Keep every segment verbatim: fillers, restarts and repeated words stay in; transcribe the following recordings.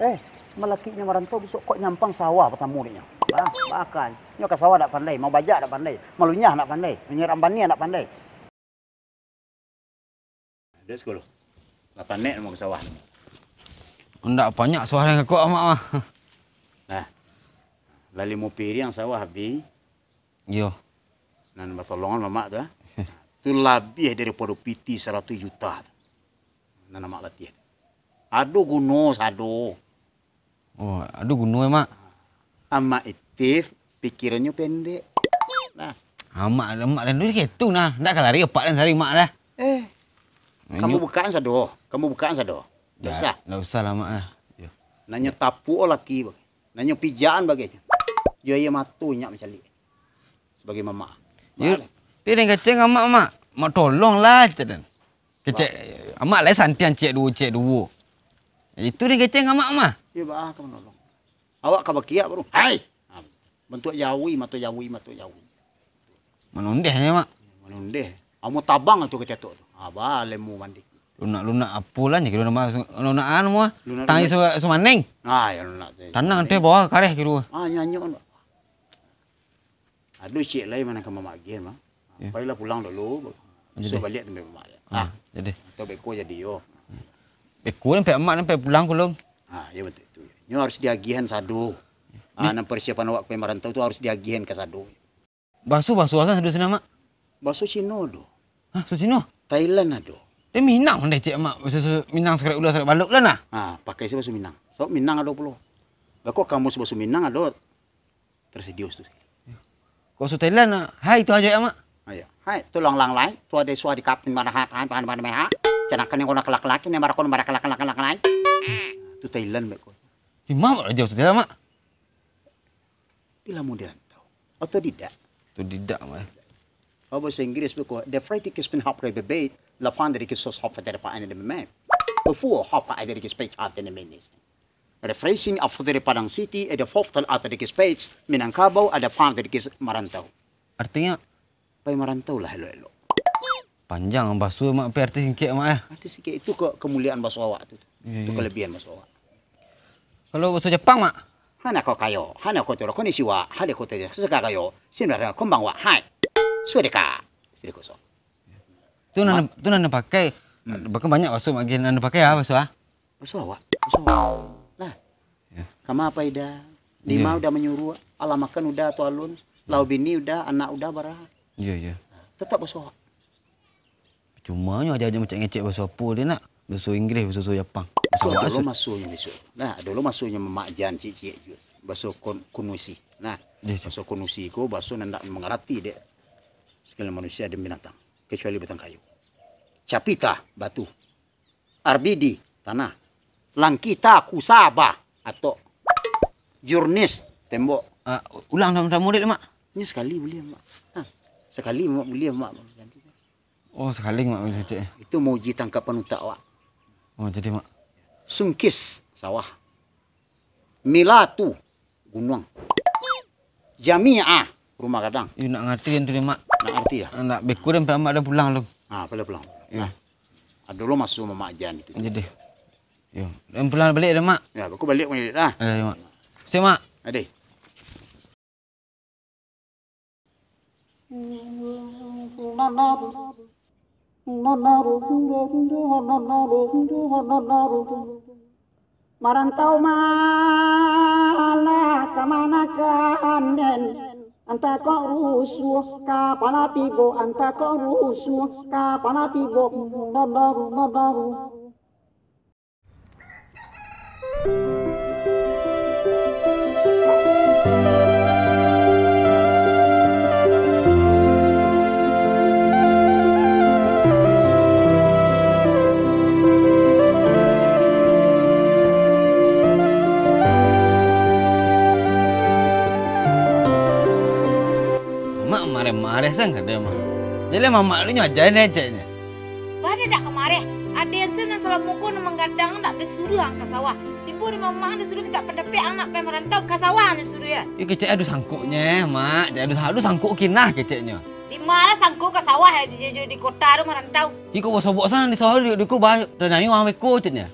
Eh, malakiknyo marantau bisuak kok nyampang sawah patamo dek nyo. Bah, bahkan, nyo ka sawah dak pandai, mabajak dak pandai, malunyah dak pandai, manyerang banian dak pandai. Dek siko lo. Lah tanek namo ka sawah. Ndak banyak sawah nan kok amak mah. Nah, lah limo piriang sawah abih. Iyo. Nan batolongan mamak tu, ah. Tu labiah daripado piti saratuih juta tu. Nan amak latiah tu. Ado guno sado. Oh, ado guno, Mak. Amak Itif pikirannyo pendek. Nah. Amak, amak dan dulu gitu nah. Ndak ka lari apak dan sari mak dah. Eh, kamu bukaan sado. Kamu bukaan sado. Ndak usah. Ndak usah lah, Mak, ah. Yo. Nanyo tapuak laki, Bang. Nanyo pijaan bagai. Jo aia mato inyak mancaliak. Sebagai mamak. Yo. Pi den keceng amak, Mak. Mak tolonglah, cek den. Kecek, amak lai santiang cek duo, cek duo. Itu den keceng amak, Mak. Iyo, baa ka manolong. Awak ka bakiak baru. Hai! Ha, bantuak jawi, mato jawi, mato jawi. Manundeh nyo, Mak. Manundeh. Amo tabang tu kacatok tu. Ha, ba lemo mandi. Lunak-lunak apo lah nyo kiro nama lunak anu mah. Lunak-lunak. Tangi su-, sumaneng. Ah, yo lunak tu. Tanang teh bawah kareh kiro. Ah, nyanyo. Aduh, ciek lai mana ka mamak agiah mah. Yo. Pailah pulang dulu. Jadi. Bisuak baliak tampek mamak. Ah, jadi. Atau beko jadi yo. Beko tampek mamak tampek pulang kulung. Ah, iyo batua tu. Nyo harus diagihan sado. Ah, nan persiapan awak ka marantau tu harus diagihan ka sado. Baso, baso asan sado sinan, Mak? Baso Cino do. Hah, baso Cino? Thailand ado. Dek Minang deh, cek Mak. Baso, baso Minang sakarek ula sakarek balok lah nah. Ah, pakai se baso Minang. Sabab Minang ado pulo. Beko kamus baso Minang ado. Tersedia tu. Kok su Thailand, hai tu ajo ya, Mak. Ayo. Hai, tu lang lang lai, tu ade su ade kapten marah, tahan, tahan, tahan, tahan. Canakan yang kona kelak-kelak, ini marah kona marah kelak-kelak lai. Tu Thailand beko. Di mana aja su Thailand, Mak? Bila mau dirantau. Otodidak. Otodidak, Mak. Kalau bahasa Inggris tu, the Freitiges bin Hop Rebebeit, la Fanderiges Sos Hop Federpa and the Map. Before Hop Federikis Page Hop and the Menes. Refreshing after the Padang City, at the fourth after the Spates, Minangkabau, at the fourth the Marantau. Artinya? Pai marantau lah elok-elok. Panjang baso, Mak, pai arti singkek, Mak, eh. Arti singkek itu ke-, kemuliaan baso awak tu. Iya, itu iya. Kelebihan baso awak. Kalau baso Jepang, Mak? Hana ko kayo, hana ko toro, konnichiwa, hade ko toro, sasaka kayo, sinara kombang wa, hai. Sudah ka. Sudah kosong. Tu nan, tu nan pakai. Hmm. Bahkan banyak baso, Mak, nan pakai apa, baso, ah? Baso awak, baso awak. Lah. Ya. Kama apa ida? Di ma uda manyuruah, alah makan uda tu alun, lau bini uda, anak uda bara. Iya, iya. Tetap baso awak. Cuma nyo aja-aja ngecek-ngecek baso apo dia nak? Baso Inggris, baso Japang. Baso awak. Dulu masonyo biso. Nah, dulu masonyo mamak jan ciek-ciek juo. Baso kon-, kunusi. Nah, baso kunusi ko baso nan ndak mangarati dek. Segala manusia dan binatang, kecuali batang kayu. Capita, batu. Arbidi, tanah. Langkita, kusaba, atok. Jurnis, tembok. Ah, ulang samo-samo dek, Mak. Ini sekali buliah, Mak. Nah, sekali, Mak, buliah, Mak. Oh, sekali, Mak, bisa cek. Itu mauji tangkapan utak awak. Oh, jadi, Mak. Sungkis, sawah. Milatu, gunuang. Jamiah, rumah gadang. Iyo, nak ngarti kan tu, Mak. Nak ngarti, ya? Nak beko dan Mak dah pulang lu. Ah, boleh pulang. Iyo. Nah, ado lo maso mamak jan itu. Jadi. Iyo. Dan pulang balik dah, Mak. Ya, aku balik pun dah. Eh, iyo, Mak. Siap, Mak. Adeh. Marantau malah ka mana ka den, antah kok rusuah kapala tibo, antah kok rusuah kapala tibo. Mak mareh-mareh san ka den mah. Jadi mamak lu nyo aja ni ceknyo. Baa dak ka mareh? Aden se nan salamo ko nan manggadang dak disuruah ang ka sawah. Tibo di mamak disuruah mintak pandapek ang nak pai marantau ka sawah nyo suruah yo. Ih, kecek ado sangkoknyo, Mak. Ado, ado sangkok kinah keceknyo. Di ma lah sangkok ka sawah yo, di, di, di kota tu marantau. Iko basobok sana di sawah di, di ko ba, dan ayo ang beko ceknyo.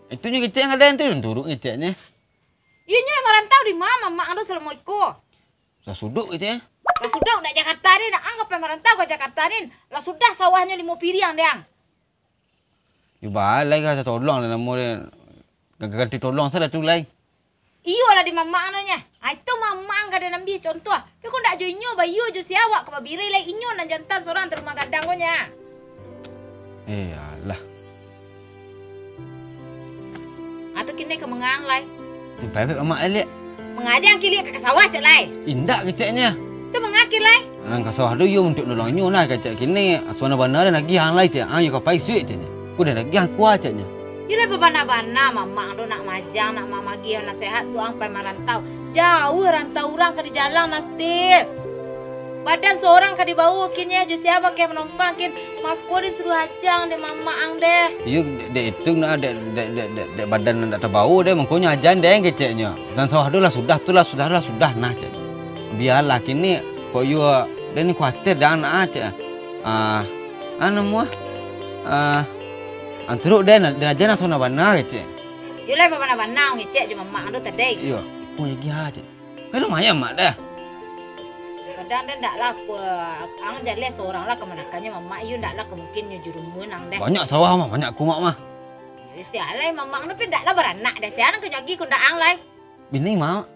Itu nyo kecek nan gadang tu, nan turuik keceknyo. Iyo, nyo marantau di ma mamak ang tu salamo iko? Lah suduik keceknyo. Lah suduik dak Jakarta ni, dak ang ka pai marantau ka Jakarta ni. Lah sudah sawahnyo limo piriang deh ang. Yo balai ka tatolong lah namo deh. Ganti tolong salah tu lai. Iyo lah di mamak ang tu nyo. Ah, itu mamak ang ka den ambiak contoh. Tapi kok ndak jo inyo, baiyo jo si awak ka babirai lai inyo nan jantan sorang di rumah gadang ko nyo. Eh, alah. Atau kini ka manga ang lai? Dipaipek mamak lai, liak. Manga ang kini ka sawah cek lai? Indak keceknyo. Tu manga kini lai? Nan ka sawah tu iyo untuak nolong inyo nah, kecek kini, suana bana den agiah ang lai cek, ang iyo ka pai suik ceknyo. Ko den agiah ang kua ceknyo. Iyo lah babana-bana mamak ang tu nak majang, nak mamagiah nasehat tu ang pai marantau. Jauah rantau urang ka dijalang nah, Steve. Badan sorang ka dibawo kini, jo sia bakeh manompang kin, mako disuruah ajang dek mamak ang deh. Iyo, dek, dek itu nah, dek, dek, dek, dek, dek badan nan dak tabawo deh, mangkonyo ajang deh keceknyo. Nan sawah tu lah sudah, tu lah sudah, lah sudah nah cek. Bialah kini, kok iyo, den ni kuatir dek ang nah cek. Ah, anu muah. Ah, anturuk deh, den ajang nah suana bana kecek. Iyo lah babana-bana ngecek jo mamak ang tu tadi. Iyo, iko lagi ha cek. Kan lumayan, Mak, dah. Kadang den ndak lah, ang jaleh sorang lah kamanakannyo, Mamak, iyo ndak lah ka mungkin nyo jo rumah ang deh. Banyak sawah, Mak, banyak kumak, mah. Isi alai, Mamak, nu pi ndak lah baranak deh, sia nan ka nyagi kundaang lai. Bini, Mak.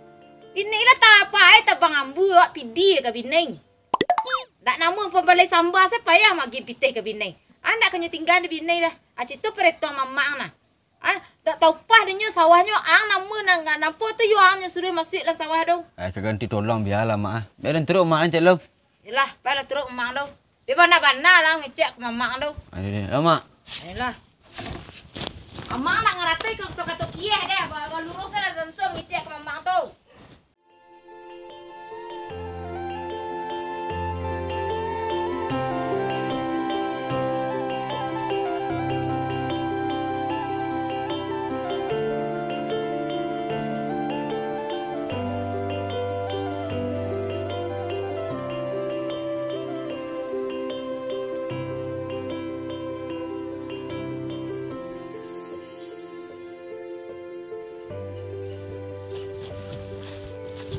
Bini lah ta-, pai tabang ambu, awak pidi ka bini. Ndak namuah pambalai samba, sia payah magi pitih ka bini. Ang ndak ka nyo tingga di bini dah. Aci tu paretuang Mamak ang nah. Ah, dak taupah dinyo sawahnyo, ang namuah nan nampo tu yo ang nyo suruah masuak dalam sawah tu. Ai, ka ganti tolong, bialah, Mak, ah. Bialah turuk Mak, encek lo. Iyolah, pailah turuk Mak tu. Bana-bana lah ngecek ka Mamak tu. Ayo, deh. Lah, Mak. Ayolah. Amang nak ngaratai ka kato-kato kieh deh, ba-, balurus lah langsung ngecek ka Mamak tu.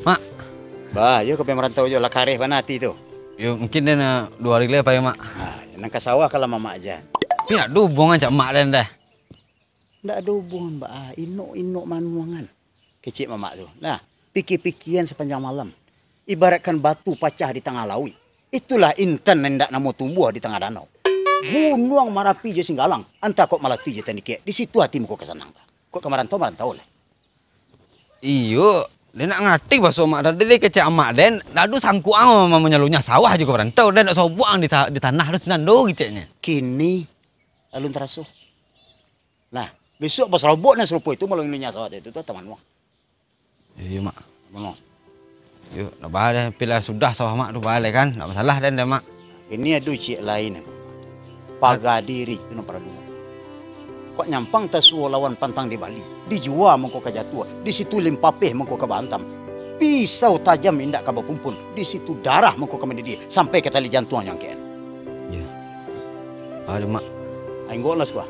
Mak. Bah, yo ka pai marantau jo, lah kareh bana ati tu. Yo, mungkin den, ah, duo hari lai pai, Mak. Ha, nan ka sawah ka lah Mamak jan. Tapi ndak ado hubungan cak Mak den deh. Ndak ado hubungan, bah, ah, inok-inok manuangan. Kecek Mamak tu. Nah, pikia-pikian sapanjang malam. Ibaratkan batu pacah di tangah lauik. Itulah intan nan indak namuah tumbuah di tangah danau. Gunuang Marapi jo Singgalang, antah kok Malati jo Tandikek, di situ atimu ko ka sanang, ka. Kok ka marantau, marantau lah. Iyo, den ndak ngarati baso Mak tadi, deh kecek Amak den, ndak ado sangkuang ma-, manyalunyah sawah jo ka marantau, den ndak sobok ang di ta-, di tanah tu sinan do keceknyo. Kini alun taraso. Nah, bisuak basarobokan sarupo itu, malunyah sawah itu, tu taman wang. Iyo, Mak. Bangong. Yo, ndak baa deh, pila sudah sawah Mak tu baa lai kan, ndak masalah den deh, Mak. Ini ado ciek lain. Paga diri tu nan paralu. Kok nyampang tasuo lawan pantang di Bali, dijua mangko ka jatuah, di situ limpapeh mangko ka baantam. Pisau tajam indak ka bakumpul, di situ darah mangko ka mandidih, sampai ka tali jantuang jangkek. Iyo. Aduh, Mak. Inggoklah siko.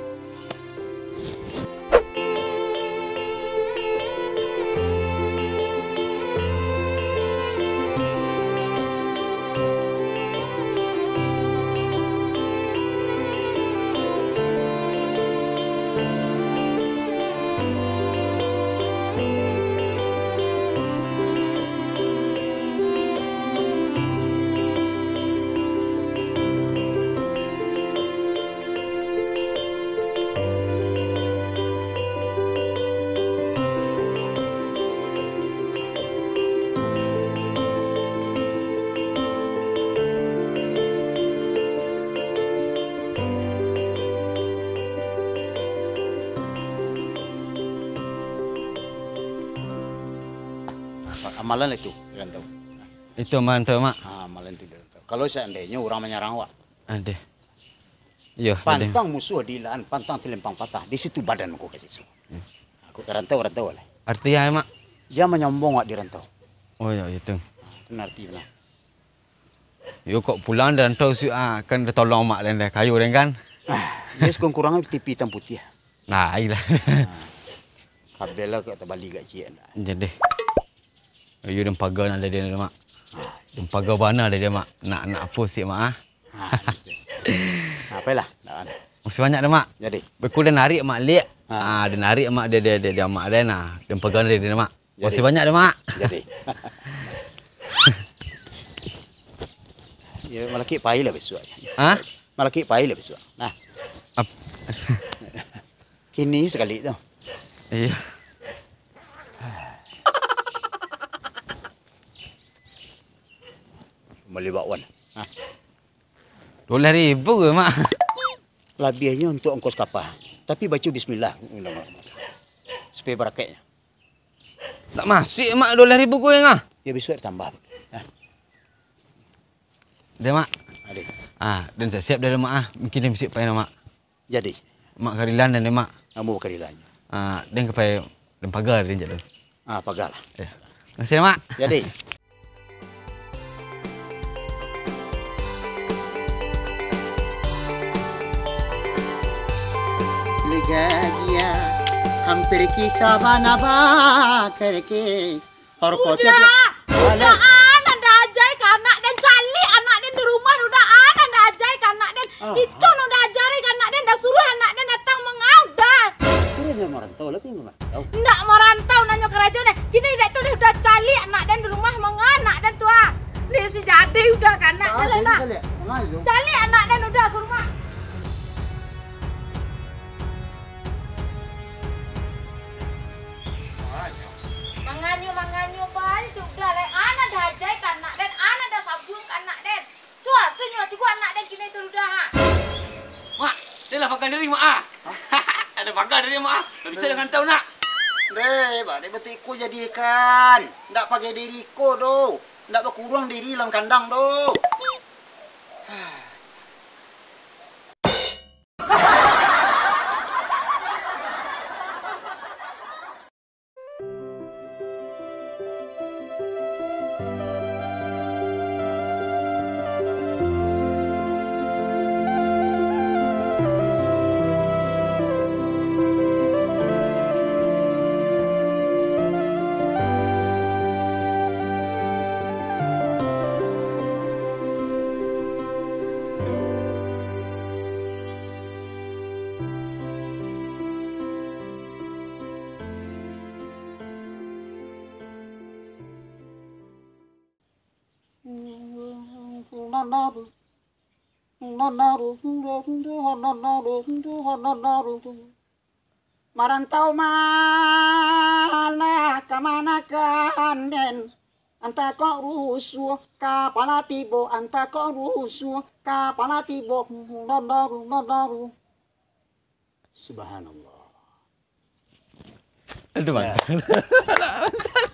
Amalan itu, Rantau. Itu amalan tu, Mak. Ha, amalan tu, Rantau. Kalau seandainyo urang manyarang awak, Adeh. Iyo, adeh. Pantang musuh di ilaan, pantang tilempang patah, di situ badan mangko ka siso. Iyo. Aku ka rantau, rantau lah. Arti iyo, Mak? Jan manyombong awak di rantau. Oh, iyo, itu. Itu nan arti bana. Iyo, kok pulang di rantau, su-, ah, kan ditolong mak den deh, kayo den kan? Ah, iyo, sakurang-kurangnyo tipi itam putiah. Nah, iyolah. Nah, Kabel lah kok tabali gak ciek ndak. Jadi. Ayo, den paga nak dari dia, Mak. Ha. Den paga bana dari dia, Mak. Nak, nak apo sih, Mak, ah? Ha, gitu. Ha, apalah, ndak kan. Masih banyak dah, Mak. Jadi. Beku den narik, Mak, liak. Ha. Ah, den narik, Mak, dia, dia, dia, dia, Mak, dia, nah. Den paga dari dia, Mak. Jadi. Masih banyak dah, Mak. Jadi. Ya, malakik pai lah besok. Ha? Malakik pai lah besok. Nah. Ap- Kini sakali tu. Iya. Bali bakwan. Nah. Dua belas ribu ke, Mak? Labiahnyo untuk ongkos kapa. Tapi baco bismillah. Supaya barakatnyo. Tak masuk, Mak, dua belas ribu ko, Ngah. Ya, besok tambah. Nah. Dah, Mak. Ade. Ah, den siap-siap dah, Mak, ah. Mungkin den bisuak pai, Mak. Jadi. Mak karilaan den, Mak. Ambo karilaan. Ah, den ka pai, den paga den jak tu. Ah, paga lah. Ya. Makasih, Mak. Jadi. Legagia, hampir kisah bana bakar ke. Horko Uda, tiap uda, ah, nan dah ajai ka anak den, caliak anak den di rumah, uda, ah, nan dah ajai ka anak den. Ah. Itu nan dah ajari ka anak den, dah suruah anak den datang mangauda. Suruah nyo marantau lah, pi marantau. Ndak marantau, nanyo karajo den. Kini dek tu deh, uda caliak anak den di rumah, manga anak den tu, ah. Ni si jadi uda ka anak den lah, nak. Caliak anak den uda ka rumah. Manganyo, manganyo bae, cuk, uda lai. Anak dah ajai ka anak den, anak dah sabuang ka anak den. Tu ah, tu nyo cikgu anak den kini tu uda, ha. Mak, den lah paga diri, Mak, ah. Ado paga diri, Mak, ah. Ndak bisa dengan tau, Nak. Deh, ba, dek betik iko jadi ikan. Ndak paga diri iko doh. Ndak bakuruang diri dalam kandang doh. Marantau malah ka manakan den. Antah kok rusuah, kapala tibo, antah kok rusuah, kapala tibo. Subhanallah. Aduh, Bang. Ya.